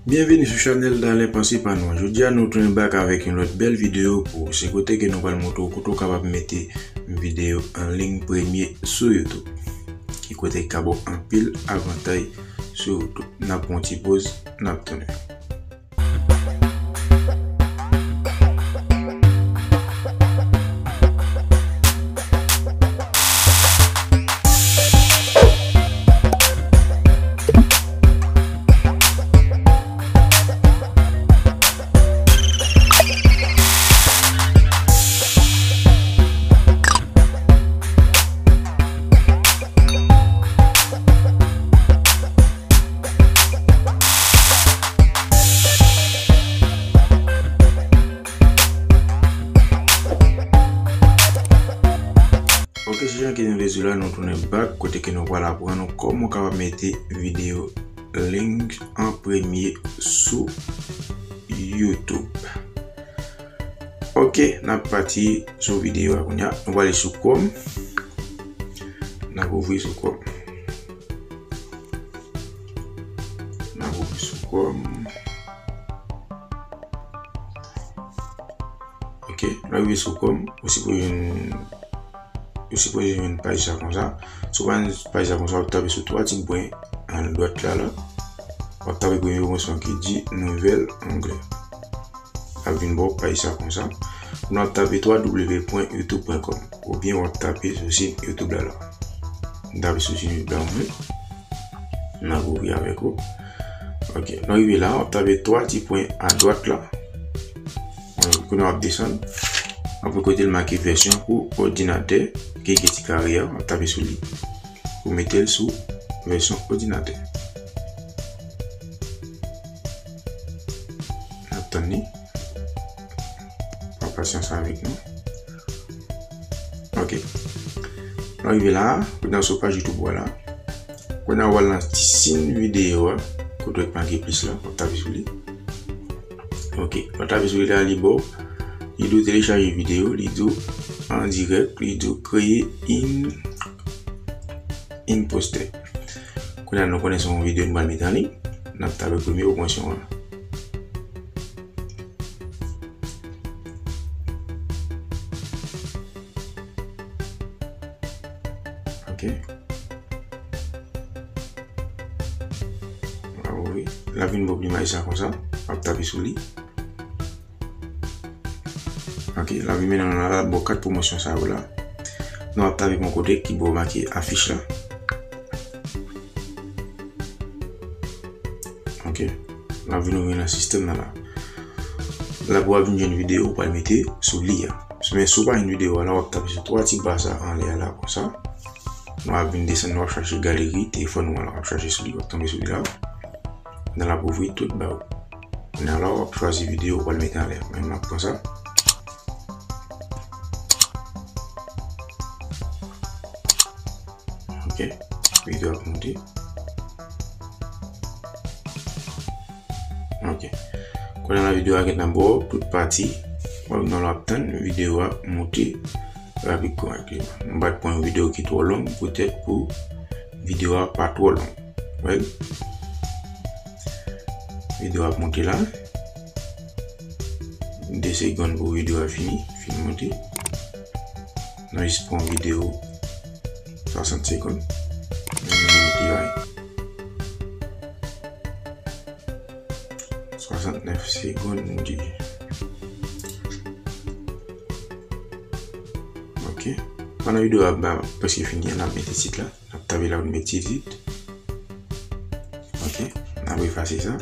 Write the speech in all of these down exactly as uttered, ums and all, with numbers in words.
Byenveni sou chanèl Talè Panse Pa Nou an. Jodi a nou tounen back avèk yon lòt bèl videyo pou ou. Se kote ke nou pral montre w kote w kapab mete videyo an liy premye sou YouTube. Ki kote ki ka ba w anpil avantay sou YouTube. N ap pran yon ti poz, n ap tounen. Ok, se jan ke nou vle di w la, nou tounen back kote ke nou pral aprann ou kòman w kapab mete videyo liy an premye sou YouTube. Ok, n ap pati sou videyo a kounye a. Nou prale sou Chrome. N ap ouvri sou Chrome. N ap ouvri sou Chrome. Ok, lè w rive sou Chrome, ou sipoze jwenn, ou sipoze jwenn paj sa konsa. Si w pa jwenn paj sa konsa, w ap tape sou twa ti pwen andwat la, la. W ap tape premye opsyon ki di nouvèl onglè. L ap vin ba w paj sa konsa. Ou nan ap tape w w w pwen youtube pwen com oubyen w ap tape sou sit YouTube la la. M tape sou sit YouTube la mwen menm. M ap ouvri avèk ou. Ok, lè w rive la, w ap tape twa ti pwen adwat la. Kounye a w ap desann. W ap wè kote l make vèsyon pou òdinatè, ki gen ti kare a, w ap tape sou li. Pou mete l sou vèsyon òdinatè. N ap tann li. Pran pasyans avèk nou. Ok. Lè w rive la, kounye a w sou paj YouTube ou a la. Kounye a w al nan ti siy videyo a, kote w wè k make plis la, w ap tape sou li. Ok. Lè w tape sou li la, li ba w, li di w telechaje videyo, li di w an dirèk, li di w kreye in, in poster. Kounye a nou konnen se yon videyo nou pral mete an liy. N ap tape premye opsyon an. Ok. L ap ouvri. L ap vin ba w imaj sa konsa. W ap tape sou li. Ok, l ap vin mennen nou la, l ap ba w kat pwomosyon sa yo la. Nou ap tape yon kote ki ba w make afich la. Ok. L ap vin ouvri nan sistèm nan la. La pou w ap vin jwenn videyo ou pral mete sou li a. Men si w pa jwenn videyo a la, w ap tape sou twa ti ba sa anlè a la konsa. Nou ap vin desann, nou ap chache galeri telefòn ou a la, w ap chache sou li, w ap tonbe sou li la. Kounye a l ap ouvri tout ba ou. Kounye a la, w ap chwazi videyo ou pral mete anlè. Men m ap pran sa. Ok. Videyo ap monte. Ok. Kounye a la videyo a gentan ba w tout pati. W ap nan, w ap tann videyo a monte rapid kòrèk. M pa t pran yon videyo ki twò long poutèt pou videyo a pa twò long. Wè. Videyo a ap monte la. De segonn pou videyo a fini, fin monte. Nou jis pran videyo swasant segonn. Nou mete la. Swasantnèf segonn, nou di. Ok. Pandan videyo a ba, prèske fini, n ap mete tit la. N ap tape la pou n mete tit. Ok. N ap efase sa.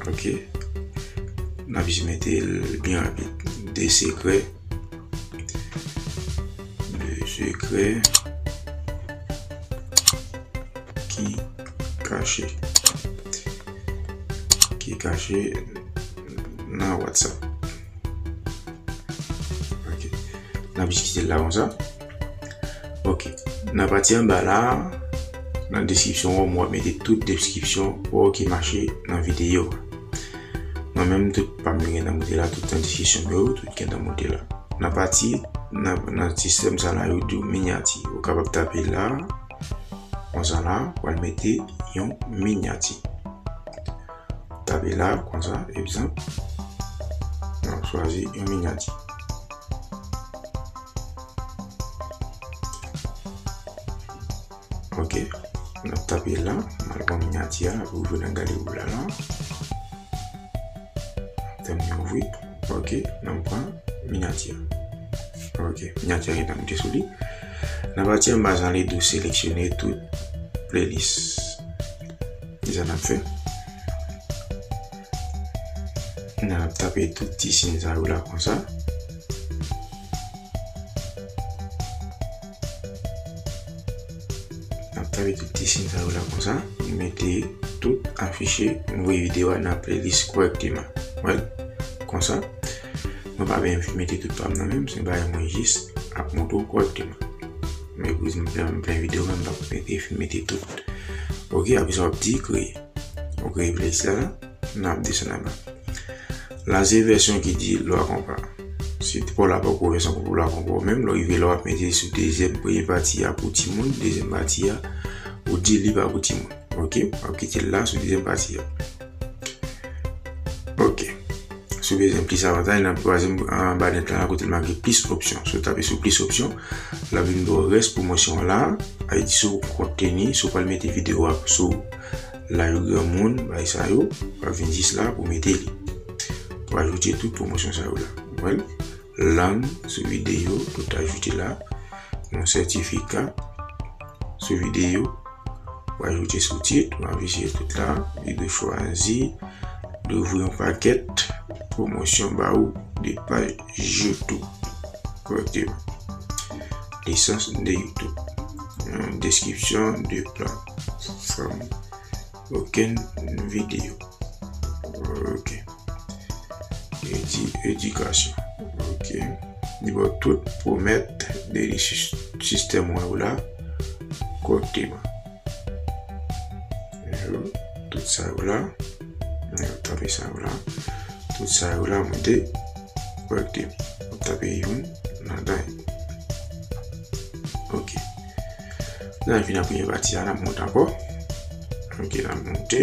Ok. N ap jis mete l byen rapid. De sekrè. De sekrè ki kache. Ki kache nan WhatsApp. Ok. N ap jis kite l la konsa. Ok. Nan pati anba la, nan deskripsyon an, w ap mete tout deskripsyon pa w ki mache nan videyo a. Mwen menm, tout pa m yo gentan monte la, tout nan deskripsyon yo, tout gentan monte la. Nan pati, nan, nan sistèm sa la, yo di w minyati. Ou kapab tape la, konsa la, w al mete yon minyati. Tape la, konsa, egzanp. N ap chwazi yon minyati. Ok. N ap tape la, n al pran minyati a, pou jwenn nan gade ou la la. Tann li ouvri. Ok, n ap pran minyati a. Ok, minyati a gentan moute sou li. Nan pati anba sa, li di w seleksyone tout playlist. Kisa n ap fè? N ap tape tout ti siy sa yo la konsa. N ap tape tout ti siy sa yo la konsa. Nou mete tout afiche, nou voye videyo a nan playlist kòrèkteman. Wè, konsa. Mwen pa byen mete tout pa m nan menm, se bagay mwen jis ap montre w kòrèkteman. Men pou m plen, m plen videyo, men m pa mete, mete tout. Ok, apre sa w ap di kreye. Ou kreye playlist la, n ap desann anba. La se vèsyon ki di lwa konpa. Si te pa w la poko vèsyon pou lwa konpa w menm, lè w rive la w ap mete sou dezyèm, premye pati a pou timoun, dezyèm pati a ou di li pa pou timoun. Ok, w ap kite l la sou dezyèm pati a. Ok. Si w bezwen plis avantaj, nan twazyèm anba nèt la, kote l make plis opsyon. Si w tape sou plis opsyon, l ap vin ba w rès pwomosyon an la. Sa vle di si w konteni, si w pral mete videyo a sou laj granmoun, bagay sa yo, w ap vin jis la pou mete li. Pou ajoute tout pwomosyon sa yo la. Ou wè l? Lang sou videyo, tout ajoute la. Yon sètifika sou videyo. Ou ajoute soutit, ou ajoute tout la. Li dwe chwazi, li dwe ouvri yon pakèt pwomosyon ba ou de paj YouTube. Kòrèkteman. Lisans de YouTube. Yon deskripsyon de platfòm. Okenn videyo. Ok. Edi-, edikasyon. Ok. Li ba w tout pwomès de sis-, sistèm wè w la kòrèkteman. Yo, tout sa yo la. Yo, tape sa yo la. Tout sa yo la, monte kòrèkteman. Tape youn ladan yo. Ok. Lè n fin ak premye pati a, n ap monte ankò. Ok, n ap monte.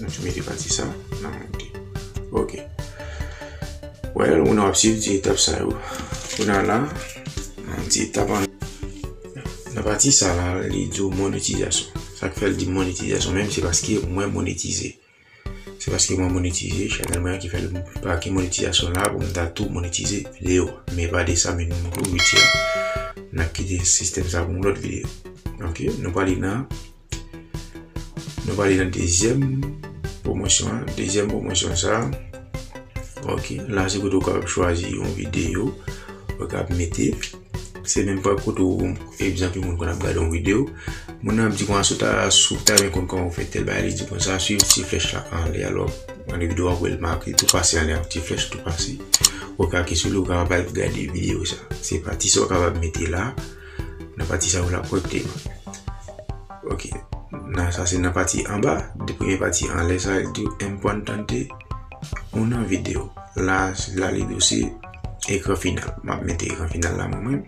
Nou fin mete pati sa, n ap monte. Ok. Well, ou nan w ap swiv ti etap sa yo. Kounye a la, nan ti etap an, nan pati sa la, li di w monetizasyon. Sa k fè l di monetizasyon menm, se paske mwen monetize. Se paske mwen monetize, chanèl mwen an ki fè l make monetizasyon la pou m ta tou monetize videyo. Men pa de sa, men nou montre w itye a. N ap kite sistèm sa pou yon lòt videyo. Ok, nou prale nan, nou prale nan dezyèm pwomosyon an. Dezyèm pwomosyon sa, ok, la se kote w kapab chwazi yon videyo, ou kapab mete. Se menm pa kote w, egzanp, yon moun konn ap gade yon videyo. Moun nan ap di konsa, si w ta, si w ta renmen konn kòman w fè tèl bagay, li di konsa, swiv ti flèch la anlè a, lè w ap gade videyo a, w ap wè l make tou pase anlè a, ti flèch tou pase. Ou ka klike sou li, ou kapab al gade videyo sa. Se pati sa w kapab mete la, nan pati sa yo la kòrèkteman. Ok. Nan, sa se nan pati anba, de premye pati anlè sa, li di w importante ou nan videyo. La, la li di w se ekran final. M ap mete ekran final la mwen menm.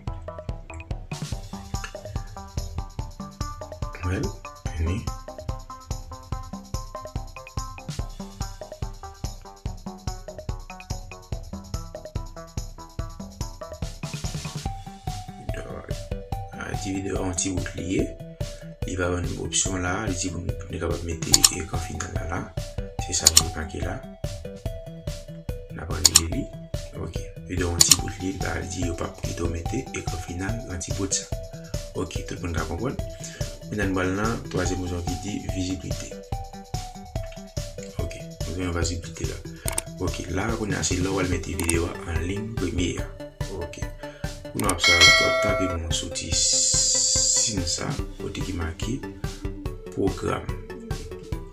Well, vini. Videyo a, ti videyo a yon ti bout li ye. Li pa ban nou opsyon la, li di pou nou, pou nou kapab mete ekran final la la. Se sa nou make la. N ap anile li. Ok. Videyo a yon ti bout li la, li di yo p ap kite w mete ekran final nan ti bout sa. Ok, tout moun ka konprann. Kounye a nou pral nan twazyèm opsyon ki di viziblite. Ok, nou gen yon viziblite la. Ok, la kounye a se lè w al mete videyo a an liy premye a. Ok. Pou nou ap sa, w ap tape yon sou ti siy sa, kote ki make pwogram.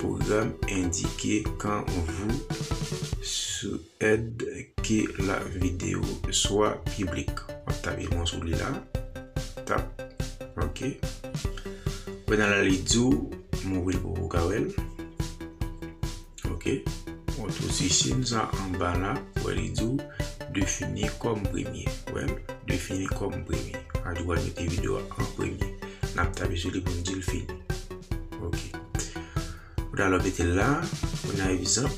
Pwogram indique quand vous souhaitez que la vidéo soit publique. W ap tape yon sou li la. Tap. Ok. Kounye a la, li di w, m ouvri l pou w ka wè l. Ok. Ou tou sisyen sa anba la, wè li di w défini comme premier. Wè, défini comme premier. A di w al mete videyo a an premye. N ap tape sou li pou n di l fini. Ok. Kounye a lè w mete l la, kounye a egzanp,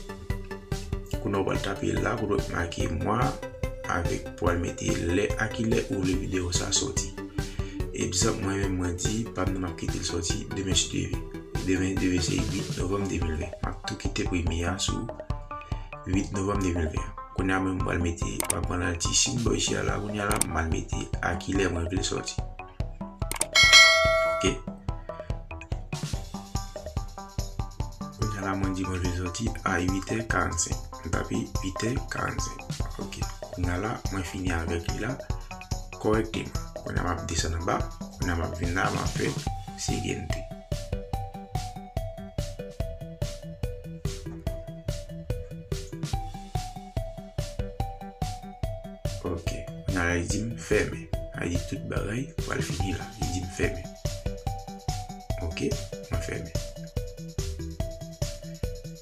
kounye a w pral tape l la, kote w make mwa avèk pou w al mete lè, a kilè ou vle videyo sa sòti. Egzanp, mwen menm mwen di, pa m nan m ap kite l sòti demen si Dye vle. Demen, demen se uit novanm de mil ven. M ap tou kite premye a sou uit novanm de mil ven. Kounye a mwen m pral mete, m ap pran laltitid bò isi a la, kounye a la, m al mete a kilè mwen vle sòti. Ok. Kounye a la, mwen di mwen vle sòti a uit è karannsenk. M tape uit è karannsenk. Ok. Kounye a la, mwen fini avèk li la kòrèkteman. Kounye a m ap desann anba. Kounye a m ap vin la, m ap fè siguiente. Ok. Kounye a la, li di m fèmen. Sa vle di tout bagay pral fini la. Li di m fèmen. Ok, mwen fèmen.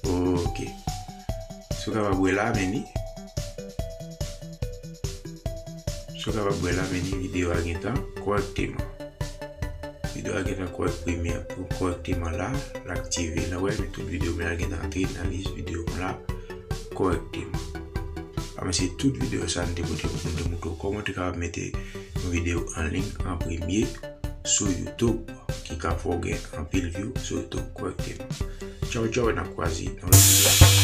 Ok. Si w kapab wè la, men li. Si w kapab wè la, men li videyo a gentan kòrèkteman. Videyo a gentan kòrèk premye, kòrèkteman la, l aktive la, wè, men tout videyo mwen gentan antre nan lis videyo mwen la kòrèkteman. A, men se tout videyo sa m te pote pou m te montre w kòman w te kapab mete yon videyo an liy an premye sou YouTube, ki ka fè w gen anpil view sou YouTube kòrèkteman. Tchaw, tchaw, n ap kwaze nan lòt videyo.